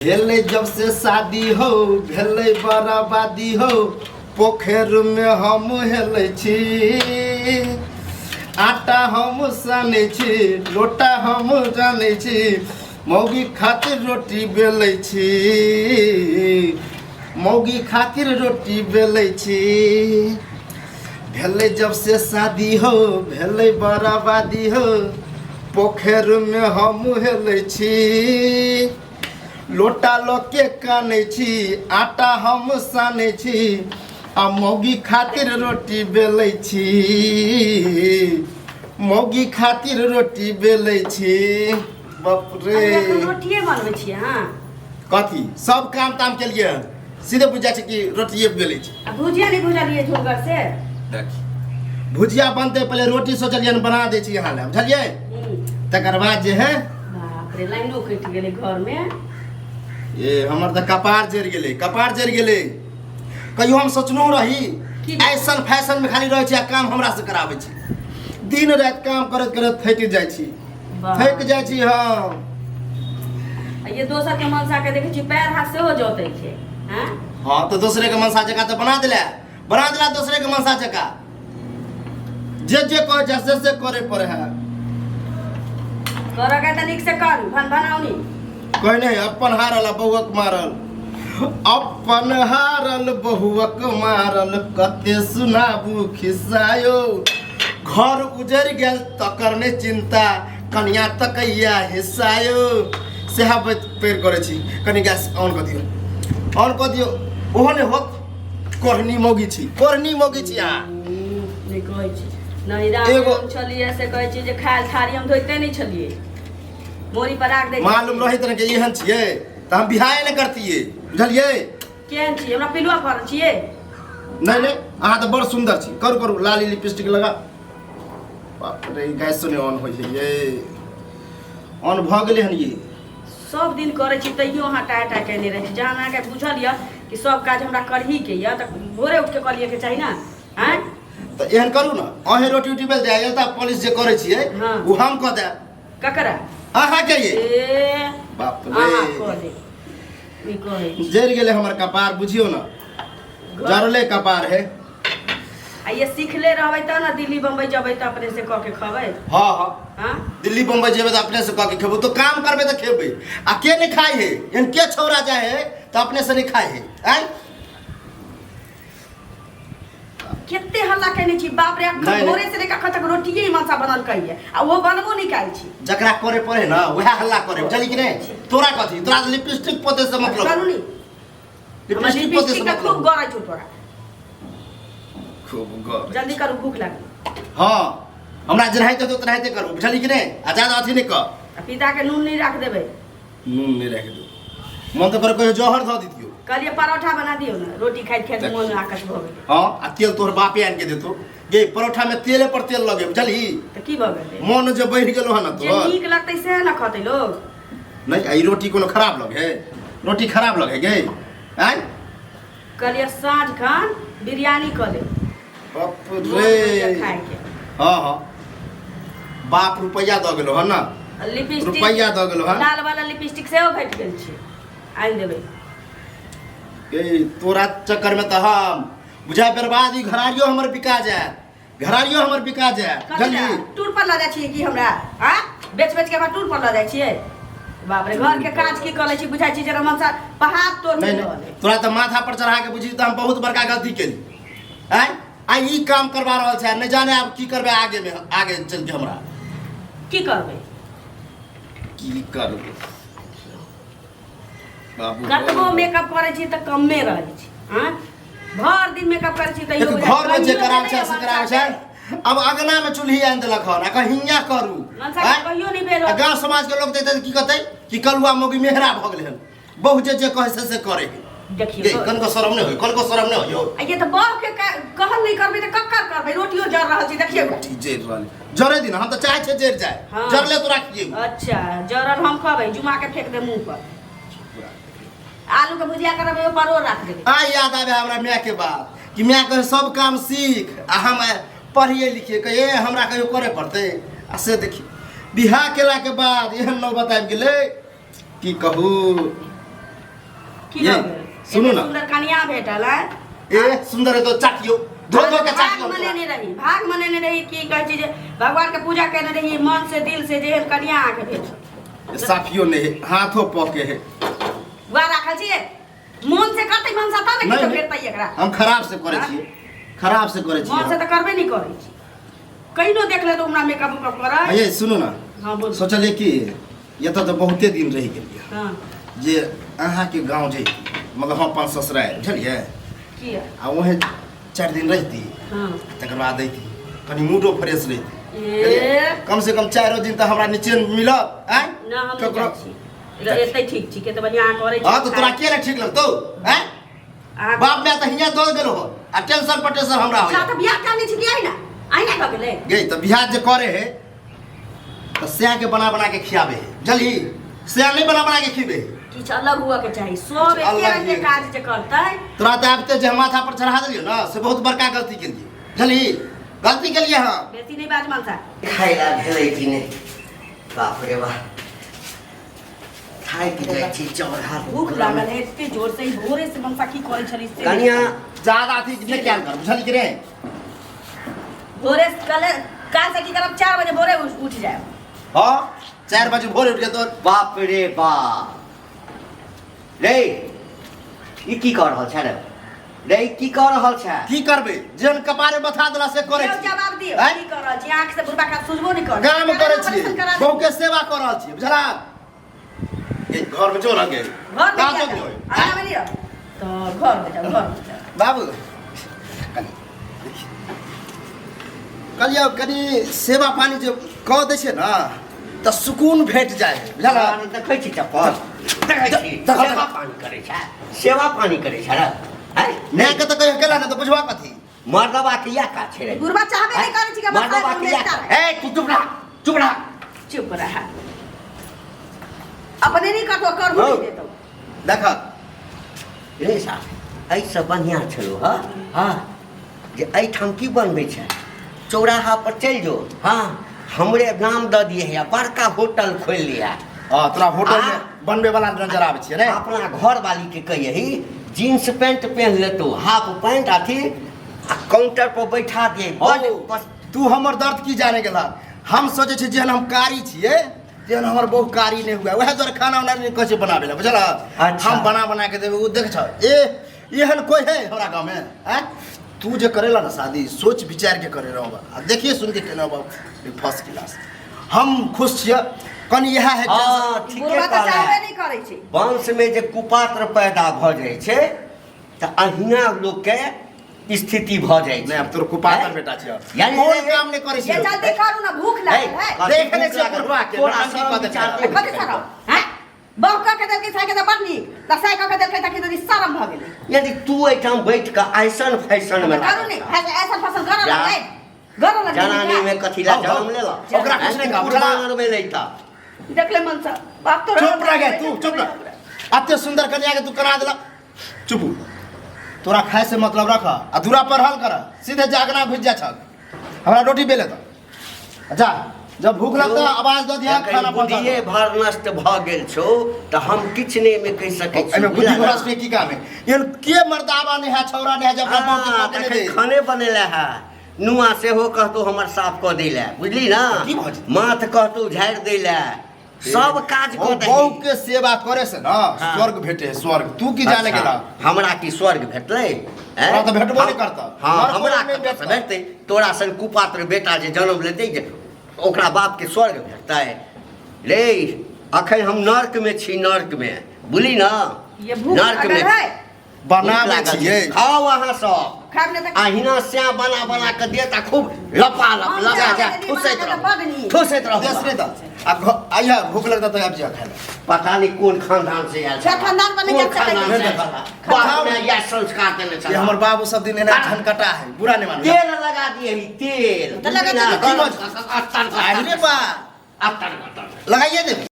भेलै जब से शादी हो, भेलै बर्बादी हो, पोखरि में हम हेलै छी, आटा हम सानै छी, लोटा हम जानै छी, मौगी खातिर रोटी बेलै छी, मौगी खातिर रोटी बेलै छी। भेलै जब से शादी हो, भेलै बर्बादी हो, पोखरि में हम हेलै छी, लोटा लऽ के कानै छी, आटा हम सानै छी, आ मौगी खातिर रोटी बेलै छी, मौगी खातिर रोटी बेलै छी। बाप रे, अरे एखन रोटिए बनबै छियै अहाँ? कथी सब काम ताम केलियै हन, सीधे बुझा छै कि रोटिए बेलै छी। आ भुजिया नहि भुजलियै झोलगर से? देखी, भुजिया बनतै पहिले, रोटी सोचलियै हन बना दै छी अहाँ लए, बुझलियै? तकर बाद जे है बाप रे, लाइनो कटि गेलै घरमे। ए, हमर तऽ कपार जरि गेलै, कपार जरि गेलै। कहियो हम सोचलहुँ रही की? ऐसन फैशन में खाली रहै छी आ काम हमरा से कराबै छी। दिन राति काम करैत करैत थकि जाइ छी। वाह। थकि जाइ छी हम। आ ये दोसर के मनसा के देखै छी, पैर हाथ सेहो जोतै छै, हैं? हाँ, तऽ दोसरे के मनसा जकाँ तऽ बना देला, बना देला दोसरे के मनसा जकाँ। जे जे कहै छै से से करे पड़े है। करऽ के तऽ नीक से करू, भन भनाउनी। कहै नहि, अपन हारल आ बहुअक मारल, अपन हारल बहुअक मारल, कते सुनाबू खिस्सा यौ। घर उजड़ि गेल तकर नहि चिंता, कनिया तकैया हिस्सा यौ। सएह पेड़ करै छी। कनि गैस ऑन कऽ दियौ, ऑन कऽ दियौ। ओहो नहि होत। कोढ़नी मौगी छी, कोढ़नी मौगी छी अहाँ। नहि कहै छी नहिरा एगो- हम छलियै से कहै छी जे खायल थारी हम धोइते नहि छलियै, मोरी पर राख दै। मालूम रहित ने कि एहन छियै तऽ हम बियाहे नहि करतियै, बुझलियै? केहन छियै? हमरा पिलुआ पड़ल छियै? नहि नहि, अहाँ तऽ बड़ सुन्दर छी। करू करू, लाली लिपस्टिक लगा। बाप रे, गैस नहि ऑन होइ छै ये। ऑन भऽ गेलै हन ये। सब दिन करै छी तैयो अहाँ टाय टाय केने रहै छी। जहन अहाँके बुझल यऽ कि सब काज हमरा करहीके यऽ तऽ भोरे उठिके कऽ लियऽके चाही ने, आँय? तऽ एहन करू ने, अहें रोटी उटी बेल जाय तऽ पॉलिश जे करै छियै ओ हम कऽ देब। ककरा? अहाँके ये। ए, बाप रे, अहाँ कऽ लेब ई कहै छी। जरि गेलै हमर कपार, बुझियौ ने, जरले कपार है। आ ये सीखले रहबै तब ने दिल्ली बम्बई जेबै तऽ अपने से कऽ के खबै। हाँ हाँ। हाँ। दिल्ली बम्बई जेबै तऽ अपने से कऽ के खेबो, तो काम करबै तऽ खेबै। आ के नहीं खाइ है? एहन के छौड़ा जाए है तऽ अपने से नहीं खाइ है, आँय? कते हल्ला केने छी, बाप रे! अखन नहीं, भोरे से लेके अखन तक रोटिए ही मनसा बनल कहिए आ वो बनबो नहीं कैल छी। जकरा करे पड़े ना वएह हल्ला करे, बुझली कि नहीं? तोरा कथी, तोरा लिपस्टिक पोते से मतलब? करू नी लिपस्टिक पोते से लिपस्टिक खूब मतलब। गरै छौ तोरा। खूब गरै। जल्दी करू, भूख लागल। हाँ, हमरा जेनाहिते हेतौ तेनाहिते करबो, बुझली कि नहीं? आ ज्यादा अथी नहीं कर। आ पिता के नून नहीं राख देबै। नून नहीं राखि दो, मन तऽ करे कहियो जहर धऽ दितियो। कहलिए परोठा बना दियौ ने, रोटी खाइत खाइत मोन आकस भऽ गेलै। हाँ, आ तेल तोहर बापे आनि के देतो गे। परोठा में तेले पर तेल लगे, बुझली? तऽ की भऽ गेलै? मन जे बढ़ि गेलो हन जे तोहर। नीक लगतै सएह ने खतै लोग। नहीं, आ ई रोटी कोनो खराब लगे? रोटी खराब लगे गे, आँय? कहलिए साँझ खन बिरयानी कऽ लेब। बाप मोन रे, होइए खाइके। हाँ हाँ, बाप रुपैआ दऽ गेलो हन ने। लिपस्टिक रुपैआ दऽ गेलो हन। लाल वाला लिपस्टिक सेहो घटि गेल छै, आनि देबै। ए, तोरा चक्कर में तऽ हम बुझाय बर्बाद, ई घरारियो हमर बिका जायत, घरारियो हमर बिका जायत। कथी बुझली? लए? टूर पर लऽ जाइ छियै की हमरा? आ बेच बेच के हमरा टूर पर लऽ जाइ छियै? बाप रे, घर के काज की कऽ लै छी? बुझाइ छी जेना मनसा पहाड़ तोड़ नहीं रहल नहीं, तोरा तऽ माथा पर चढ़ा के बुझी तऽ हम बहुत बड़का गलती केली। आँय, आ ई काम करवा रहल छै, नहि जाने आब की करबै आगे में, आगे चल के हमरा। की करबै? की करबै बाबू? कतबो मेकअप करै छी तऽ कमे रहै छै। आँय, भरि दिन मेकअप करै छी तैयो एक बुझाइ घर में जे कहियो कराबै छै भेलै से कराबै मनसा छै, अब अंगना में चूल्ही आनि देलक हन आ कहिया करू? मनसा के आँय? कहियो नहि भेल। आ गाँव समाज के लोग देखतै तऽ की कहतै कि कलुआ मौगी मेहरा भऽ गेलै हन, बहु जे जे कहै से से करे। देखियौ गे, कनको शरम नहि होय, कनको शरम नहि होय यौ। आ ये तऽ बहू के कहल नहि करबै तऽ कक्कर करबै? रोटियो जर रहल छै, देखियौ। रोटी जरि रहल है। जरे दिन, हम तऽ चाहै छियै जरि जाय। जरले तोरा खिएबौ। अच्छा, जरल हम खबै, जुमा के फेंक दे मुंह पर। आलू के भुजिया करबै, ओ परोड़ राख देबै। आ याद आबे हमरा माय के बात कि माय कहे सब काम सीख आ हम पढ़िए लिखिए, कहिए हमरा कहियो करे पड़तै? आ से देखी, बियाह केला के बाद एहन नौबत आबि गेलै, की कहू। की ये, भऽ गेल? सुनू एते ना। सुंदर कनिया भेटल है। ए सुंदर है तो चाटियो, धो धो के भाग चाटियो। मनेने रही, भाग मनेने रही, की कहै छी जे भगवान के पूजा केने रही मन से दिल से, जेहन कनिया अहाँके भेटल। साफियो नहीं है, हाथों पके है। बुआ राखल छियै मन से करतै मनसा तब ने नहीं, किछो नहीं। भेटतै एकरा। हम खराब से करे छियै, खराब से करे मन से छियै। तऽ करबे नहि करै छी, कहिनो देख ले तऽ हमरा मेकअप उकअप करै। ये सुनू ना। हाँ बोल। सोचलियै कि एतऽ तऽ बहुते दिन रहि गेलियै। हाँ। जे अहाँके गाँव जैती, मतलब हम अपन ससुरारि, बुझलियै? किया? आ वहें 4 दिन रहिती। हाँ। तकर बाद अयती, कनि मूडो फ्रेश रहिती। ए। कम से कम 4 दिन तऽ हमरा निचेन मिलत। आँय? ना हम नहि ककरो जाइ छी, एतै ठीक छी, कते बढ़िआँ अहाँ करै छी। हाँ तऽ तोरा किया नहि ठीक लगतौ? आँय? अहाँ बाप माय तऽ हियाँ दऽ गेलो हो, आ टेंशन पर टेंशन हमरा होइया। तऽ बियाह कए लै छी कि अहिना अहिना भऽ गेलै? गे तऽ बियाह जे करे है तऽ सएह के बना बना के खियाबे है, बुझलही? सएह नहि बना बना के खिबे है। किछु अलग हुअ के चाही, सब किछु एके अलग रंग के हुअ के काज जे करतै। तोरा तऽ आबिते जे हम माथा पर चढ़ा देलियौ ने, से बहुत बड़का गलती केलियै, बुझलही? गलती केलियै हम। बेसी नहि बाज मनसा। खाय ला भेलै कि नहि? बाप रे बाप, थाकि जाइ छी चौराहा। भूख लागल है एते जोर से, ई भोरे से मनसा की करै छली से। कनिया ज्यादा अथी नहि कयल कर, बुझलही कि नहि? भोरे से कल काल से की करब, 4 बजे भोरे उठ जायब। हाँ, 4 बजे भोरे उठ के तोर। बाप रे बाप रे, ई की कऽ रहल छै रे? रे ई की कऽ रहल छै? की करबै, जेहन कपारे बथा देला से करै दियौ छी। जवाब दियौ। आँय? की कऽ रहल छी? आँख से बुढ़बा के सुझबो नहि करै। काम करै छी, ऑपरेशन करा बहू के सेवा कऽ रहल छी, बुझला? ए घर में जो ना गे। घर में कहाँ किया जो जाउ? गे? आगाँ में लिअ। तऽ घर में जाउ, घर में जाउ। बाबू, कनि देखी। कहलियौ कनि सेवा पानी जे कऽ दै छै ने तऽ सुकून भेट जाइ है, बुझल? देखै छी चप्पल, देखै छी। देखऽ, सेवा पानी करै छै, सेवा पानी करै छै रे। आँय? मायके तऽ कहियो केला ने तऽ बुझबा कथी? मर्दबा के इएह काज छै रे। बुढ़बा चाहबे नहि करै छी कि हमर मर्दबा सास के इएह एकटा काज। ए तू चुप रह, चुप रह। चुप रह, अपने नहि करतो, करबो नहि देतौ। देख रे साहब, एहिसँ बढ़िआँ छलौ। हँ हँ, जे एहिठाम की बनबै छै, चौराहा पर चलि जो। हँ, हमरे नाम दऽ दिए या बड़का होटल खोलि लिहे। हाँ, तोरा होटल में बनबे वाला नजर आबै छियै ने? अपना घरवाली के कहियही जींस पैंट पहन लेतो, हाफ पैंट अथी, आ काउंटर पर बैठा दिए। बड हौ, बस। तू हमर दर्द की जाने गेला? हम सोचै छियै जेहन हम कारी छियै तेहन हमर बहु कारी नहि हुए, वएह दुआरे खाना उना नहि कहै छै बनाबै लए, बुझल? अच्छा। हम बना बना के देबै। ओ देख छ, ए एहन कोइ है हमरा गाँवमे? आँय, तू जे करेला ने शादी, सोच विचार के करे रहो आ देखिए सुन के केना बाबू फर्स्ट क्लास। हम खुश छियै, कनि इएह है। हँ, ठीके बुढ़बा तऽ कहला। चाहबे नहि करै छै। वंश में जे कुपात्र पैदा भऽ जाइ छै तऽ अहिना लोकके स्थिति भऽ जाइ नहि छै। आब तोर कुपात्र बेटा छियै, यानी कोन काम नहि करै ये छै। जल्दी करू ना, भूख लागल है। देख ले छियै बुढ़वा के, तोरा नौटंकी शरम कऽ देतै। विचार नहि। कथी शरम? हैं? बहु कऽ के देलकै साइके तऽ बड़ नीक, तऽ साइ कऽ के देलकै तऽ की शरम भऽ गेलै? यदि तू एहिठाम बैठ कऽ ऐसन फैशन में करू नहि ऐसन फसल करऽ जा। लगलै, करऽ लगलै। जनानी में कथी ला हौ, हौ। जन्म लेलक? ओकरा कुछ नहि कहब, कुकुर बानर में लैता। देखले मनसा बाप तोरा। चुप रह गे तू, चुप रह। एते सुंदर कन्या के तू करा देला। चुप, तोरा खाए से मतलब रख आ दूरा पर हल कर, सीधे जागना घुस जा छक। हमरा रोटी बेले दो। अच्छा, जब भूख लगता आवाज दऽ दिया, खाना पहुंचा। बुद्धिए भर नष्ट भऽ गेल छौ तऽ हम किछु नहि एहिमे कहि सकै छी। एहिमे बुद्धि भ्रष्ट के की काम है? एहन के मर्दाबा नहि है, छौड़ा नहि है जे अपना बाप के हाँ, कऽ के नहि तखन दे? खाने बनेले है, नुआ सेहो कहतौ हमर साफ कऽ दै लए, बुझली ने? की भऽ जेतै? माथ कहतौ झाड़ि दै लए, सब काज कऽ दही। बहू के सेवा करे से ना हाँ। स्वर्ग भेटे है, स्वर्ग। तू की जाने अच्छा, गेला? हमरा की स्वर्ग भेटलै? हैं? तोरा तऽ भेटबो नहि करतौ। हाँ, नरको हमरा नहि कतऽ से भेटतौ। भेटतै? तोरा सन कुपात्र बेटा जे जन्म लेतै जे ओकरा बाप के स्वर्ग भेटतै? रे अखन हम नर्क में छी, नर्क में, बुझली ना? ये भूख नर्क में लागल है। बनाबै भूख लागल छियै। छै। खाउ अहाँ सब। खायब नहि तऽ अहिना स्या बना बना के देत आ खूब लपा लप हम लगा जा जा देली, ठुसैत बना के रहू, तऽ बड नीक। ठुसैत रहू। देश नहि तऽ आ आइया भूख लगता तऽ आबि जा खाय लए। पता नहीं कोन खानदान से आयल से खानदान पर नहीं कोन जा सकै खानदान से छी। आयल छला। बाप ने इएह संस्कार देने ये छला। हमर बाबू सब दिन एना झनकटा है, बुरा नहीं मानू। तेल लगा दिए ही तेल। तऽ लगा दिए। की बात? अरे बा अत्तर लगाइए देबै।